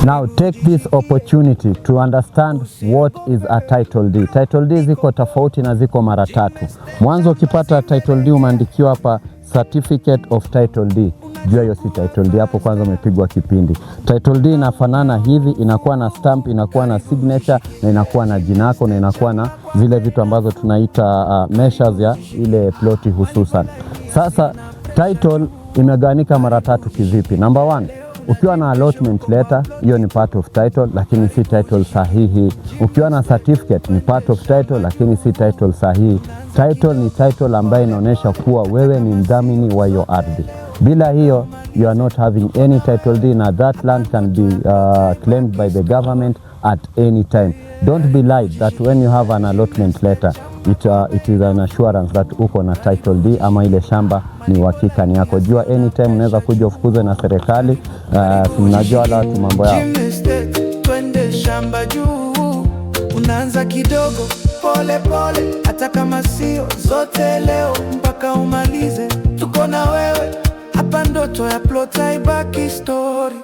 Now take this opportunity to understand what is a title deed. Title deed ziko tofauti na ziko mara tatu. Mwanzo ukipata title deed umeandikiwa hapa certificate of title deed. Jua hiyo si title deed, hapo kwanza umepigwa kipindi. Title deed inafanana hivi, inakuwa na stamp, inakuwa na signature na inakuwa na jina lako na inakuwa na zile vitu ambazo tunaita measures ya ile ploti hususan. Sasa title imegawanyika mara tatu kivipi? Number one, ukiwa na allotment letter, hiyo ni part of title, lakini si title sahihi. Ukiwa na certificate ni part of title, lakini si title sahihi. Title ni title ambayo inaonyesha kuwa wewe ni mdhamini wa hiyo ardhi. Bila hiyo you are not having any title deed, na that land can be claimed by the government at any time. Don't be lied that when you have an allotment letter it is an assurance that uko na title deed ama ile shamba ni uhakika ni yako. Jua anytime unaweza kuja ufukuzwe na serikali. Si mnajua wala watu mambo yao. Jim Estate, twende shamba juu. Unaanza kidogo pole pole, hata kama sio zote leo, mpaka umalize. Tuko na wewe hapa, ndoto ya plot haibaki story.